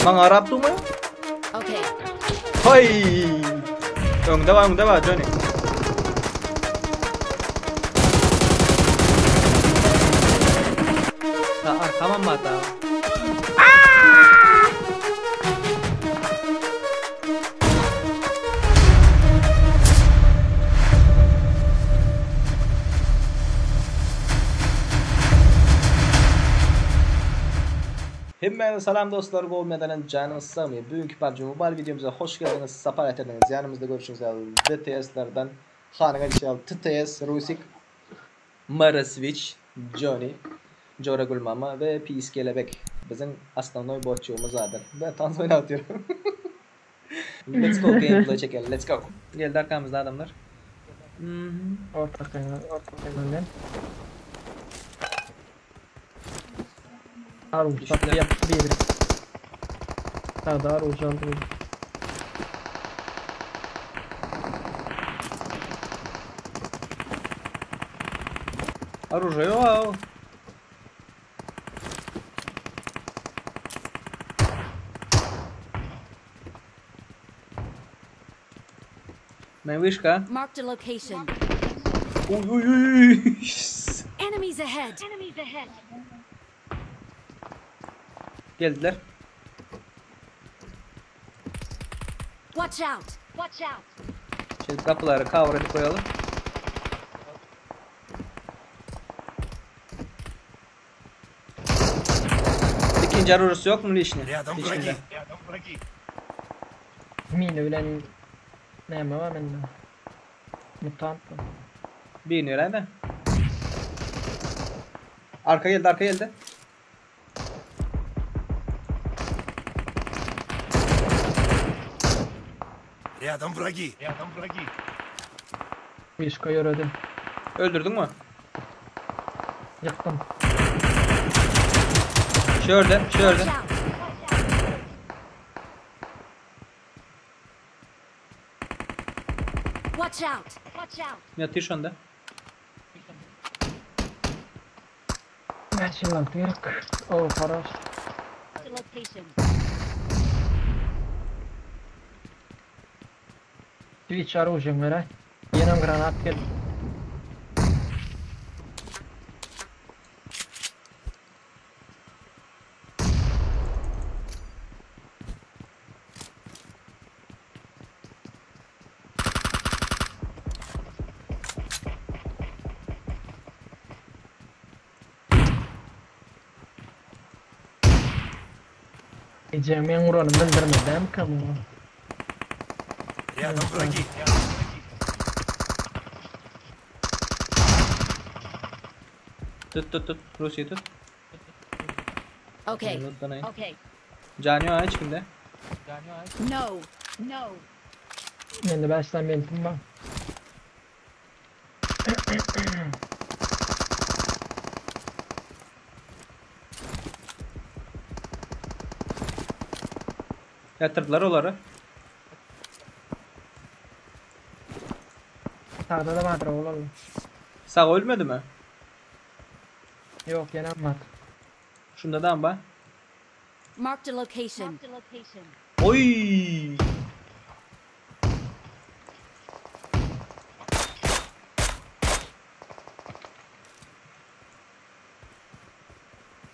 Maňa arap durma. Okay. Hay! Öňde bar, öňde bar Johnny. Ha, arkamam bar da. Hemmäňize salam dostlar, gowy medenen janyňyz sagmy? Bugünkü PUBG Mobile videomuza hoş geldiňiz, sapar getirdiňiz. Ýanymyzda görüşüňiz ýaly DTS-lerden Hanyň aýdyşy ýaly TTS, Rusik, MR Switch, Johnny, Jora Gülmama we Pis Kelebek biziň osnovnoý botçugymyz bardyr. Ben tans oýnap otyryn. Let's go gameplay çekelim, let's go. Geldi arkamyzda adamlar. Ortakyny, ortakyny ben. Aruz Düştüler. yaptı bir. Sağda aruz aldı bir. Оружие, вау. Men wishka. Marked a location. Oy oy oy. Enemies ahead. Geldiler. Watch out. Watch out. Şimdi kapıları cover edip koyalım. İkinci arurası yok mu lişni? Рядом Hiç враги. kimde. Рядом враги. Mine bilen näme var mende? Mutant mı? Bir iniyor herhalde. Arka geldi, arka geldi. Рядом враги. Рядом враги. Wishka ýöredi. Öldürdün mü? Ýykdym. Şöyle, şöyle. Watch out. Watch out. Watch out. Yatıyor şu anda. Ben şillant gerek. Oh, хорош. Location. Twitch оружием göre. Ýenem granat gel. Eceğim men vuranım bildirmeden kamu. Рядом враги. Tut tut tut. Rusya'yı tut. Okay. Tut bana. Okay. Cani var hiç kimde. No. No. Men de baştan bentim var. Yatırdılar onları. Sağda da vardır oğlum. Sağ ölmedi mi? Yok yenem var. Şunda da var. Marked a location. Oy!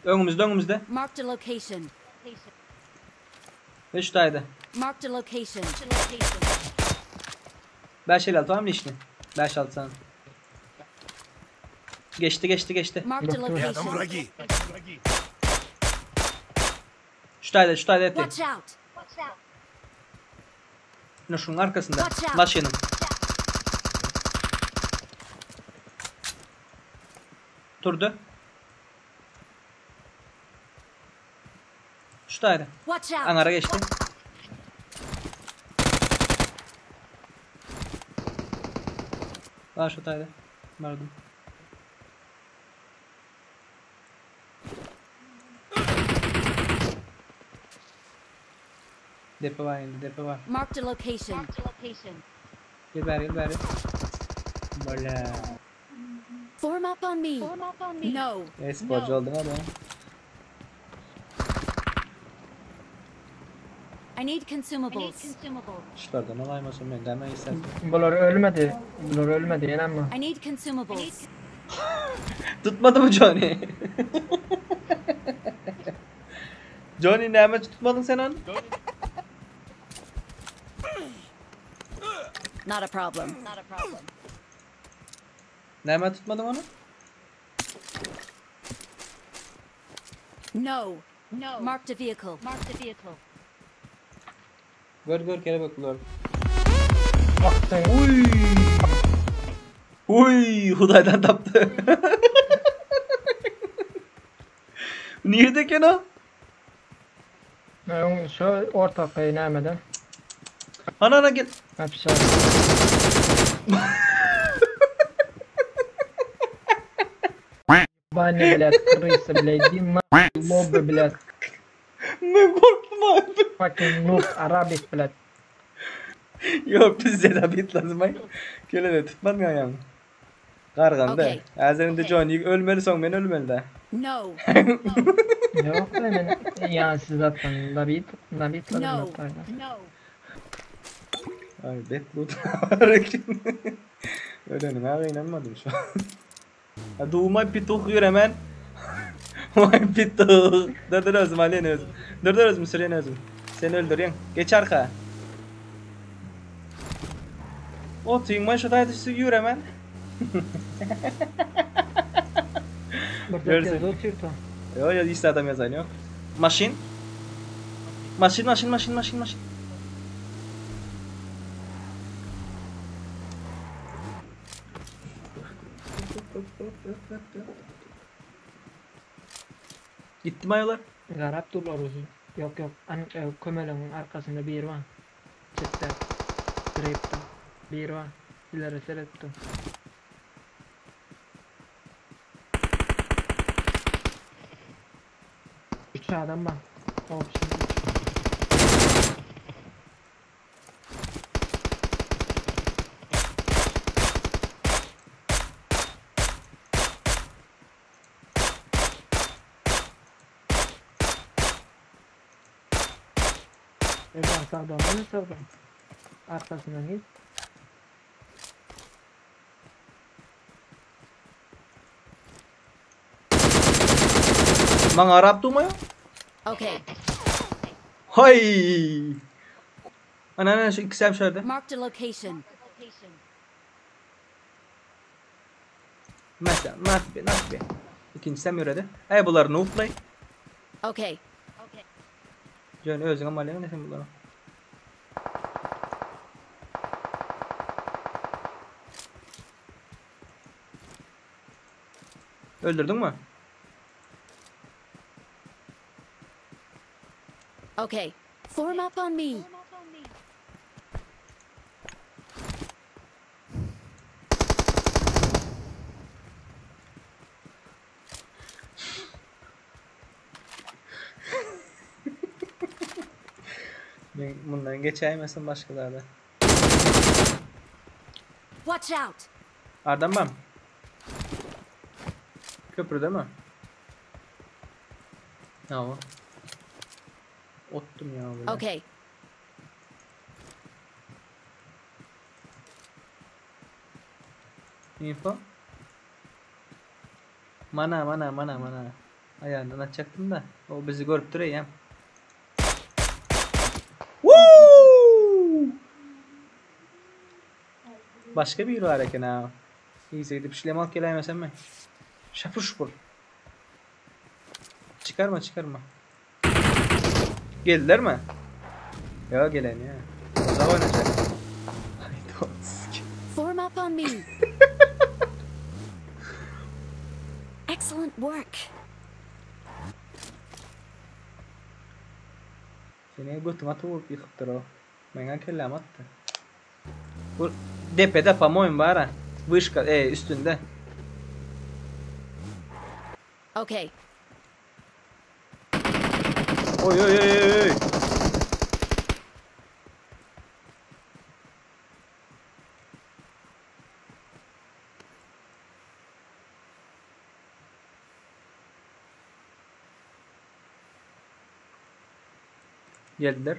Önümüzde önümüzde. Marked a location. Ve şuradaydı. Marked a location. 5 56 var mı işini? 5-6 sana. Geçti geçti geçti. Marked a Рядом location. враги. Şuradaydı şuradaydı etti. Watch out. Ne şunun arkasında. Watch out. Maşının. Durdu. Şuradaydı. Watch out. Angara geçti. Var şuradaydı. Vardım. Depo var indi, depo var. Marked a location. Gel beri, gel beri. Böyle. Form up on me. No. E sporcu oldun ama. I need consumables. Şulardan alaýmasam men däme istersen. Bular ölmedi. Bular ölmedi ýene mi? I need consumables. Tutmady mı Johnny? Johnny näme tutmadyn sen ony? Not a problem. Näme tutmadyn ony? No. No. Marked a vehicle. Marked a vehicle. Gör gör kelebek bular. Wagtyn Uy! Uy, Hudaýdan tapdy. Nirede eken o? Öň şu ortaky nämeden? Ana ana gel. Hapşa. Bani blядь, крыса, блядь, иди на лобби, блядь, Men gorkdum abi. fucking noob, arabic, блядь. Yok bizde de bit lazım ay. Kelebek tutmadın ayağını. Gargandy. Okey. Häzir indi Johnny ölmeli soň men ölmeli de. No. Ýok be men ýa siz atdan David, David No. No. Ay bet loot var eken. Ölenime gynanmadym şu an. Ha, Doğumay pituh ýör hemen. Vay pituh. Dur dur özüm Alien özüm. Dur dur özüm sürýän özüm. Seni öldürýän. Geç arka. Otyň man şu taýda ýör hemen. Bir dakika Yo yo hiç adam yazan yok. Maşin. Maşin maşin maşin maşin maşin. Gitti mi ayolar? Garap durlar uzun. Yok yok. An e, kömeleňiň arkasynda biri bar. Çetde. Grepde. Biri bar. Ileri seretdim. Üç adam bar. Option. Ben sağdan, ben sağdan. Arkasından git. Maňa Arap durma ya. Okay. Hay! Ana ana şu ikisi hem şöyle. Marked a location. Mesela nasıl bir nasıl bir. İkincisi hem yürüdü. Ey bunlar no play. Okay. Jön özüňe malýan ne sen bunlara. Öldürdün mü? Okay. Form up on me. Men bundan geçäýmesin başgalarda. Watch out. Adam mı? Köprüde mi? Ya o. Ottum ya böyle. Okay. Info. Mana mana mana mana. Ayağından atacaktım da. O bizi görüp duruyor ya. Woo! Başka bir var eken ha. İyiyse gidip şilem alıp gelemesen mi? Şapur şupur. Çıkarma çıkarma. Geldiler mi? Ya gelen ya. O zaman oynayacak. Haydi olsun. Form up on me. Excellent work. Seni götüme atıp vurup yıkıptır o. Meňe kellem atdy. Bu depede pomoyum bar ha. Wyşka e, üstünde. Okay. Oy oy oy oy oy. Geldiler.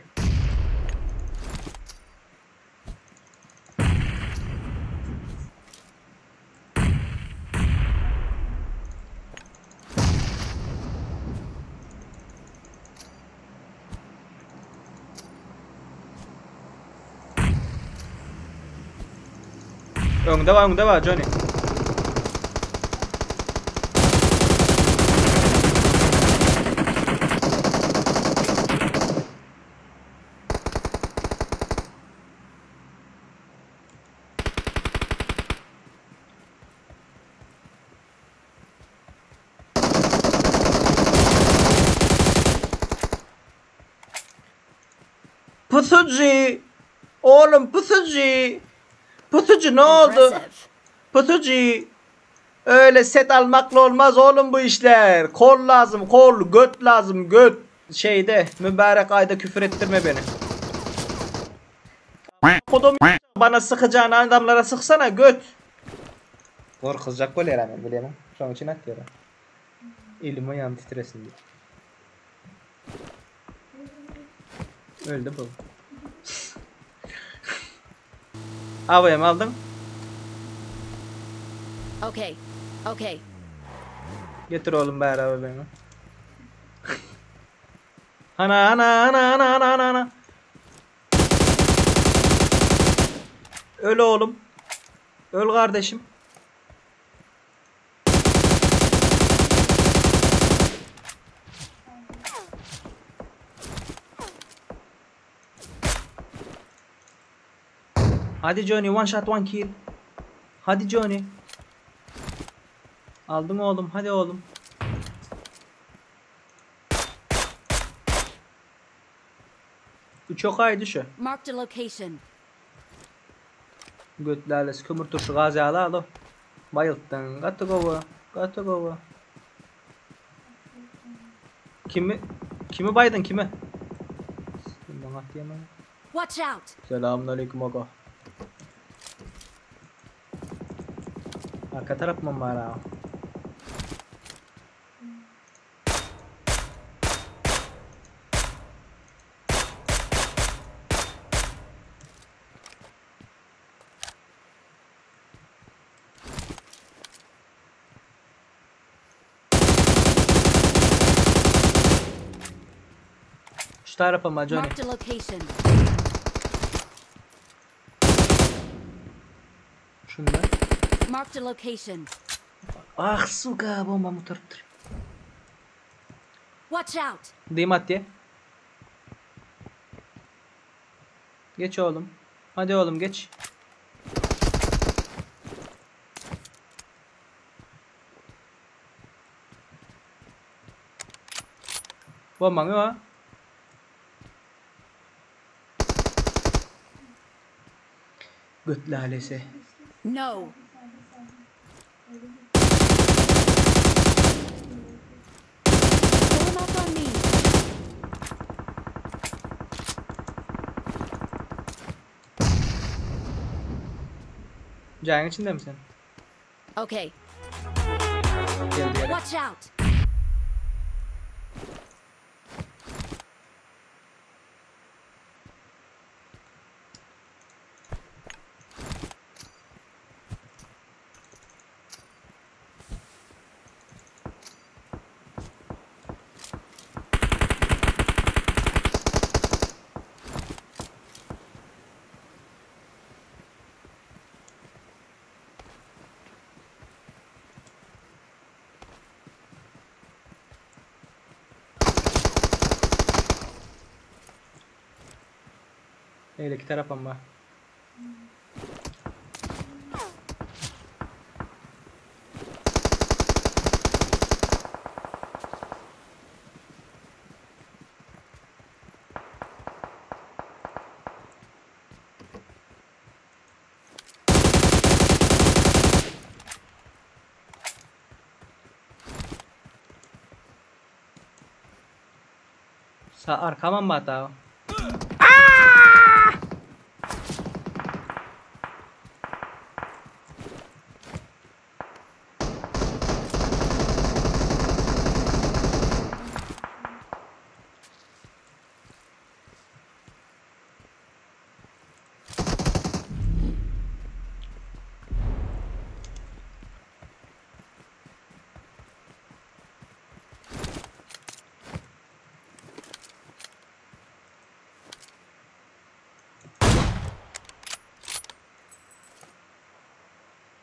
Öňde bar, öňde bar Johnny. Pusuji! Oğlum pusuji! Pusuji ne oldu? Pusuji! Öyle set almakla olmaz oğlum bu işler. Kol lazım kol, göt lazım göt. Şeyde mübarek ayda küfür ettirme beni. Kodum bana sıkacağın adamlara sıksana göt. Gorkuzjak bolýar men bilýän. Şoň üçin atýar. Elim ayağım titresin diye. Öldü bu. AVM aldım. Okay. Okay. Getir oğlum bari AVM'mi. Ana ana ana ana ana ana ana. Öl oğlum. Öl kardeşim. Hadi Johnny one shot one kill. Hadi Johnny. Aldım oğlum hadi oğlum. Bu çok aydı şu. Marked a location. Götlerle kömür turşu gaz yağlı alo. Bayılttın. Gaty gowy. Gaty gowy. Kimi kimi baydın kimi? Bundan atayım Watch out. Selamünaleyküm aga. Arka taraf mı var ha? Şu tarafa mı Johnny? Marked a location. Şunda. Marked a location. Ah suka bomba oturupdyr. Watch out. Diyeyim at diye. Geç oğlum. Hadi oğlum geç. Bomban yok. Göt lalesi. No. Form up on me. Jaýyň içinde mi sen? Okay. Geldi yere. Watch out. Beýleki tarapam bar. Sa arkamam mı hata?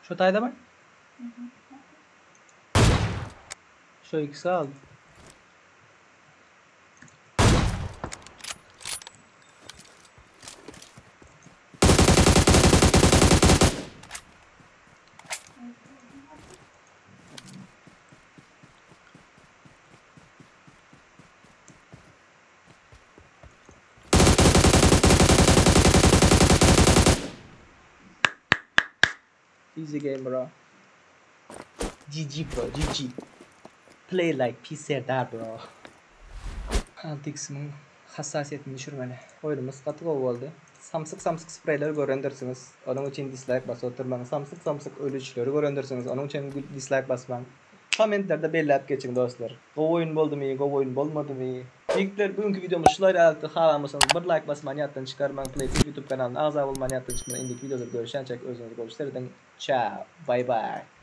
Şu taýdamy? Şu ikisi aldy. Easy game bro. GG bro, GG. Play like P Serdar bro. 6x'imiň hassasiýetini düşürmeli. Oýnumyz gaty gowy boldy. Samsyk samsyk spreýleri görendirsiňiz. Onuň üçin dislike basyp oturmaň. Samsyk samsyk ölüşleri görendirsiňiz. Onuň üçin dislike basmaň. Kommentlerde belläp geçiň dostlar. Gowy oýun boldumy, gowy oýun bolmadymy? Ýigitler bu günki wideomyz şular ýalykdy halan bolsaňyz bir like basmany ýatdan çykarmaň Playtv youtube kanalyna agza bolmany ýatdan çykmaň indiki wideolarda görüşýänçäk özüňize gowy serediň çao bay bay.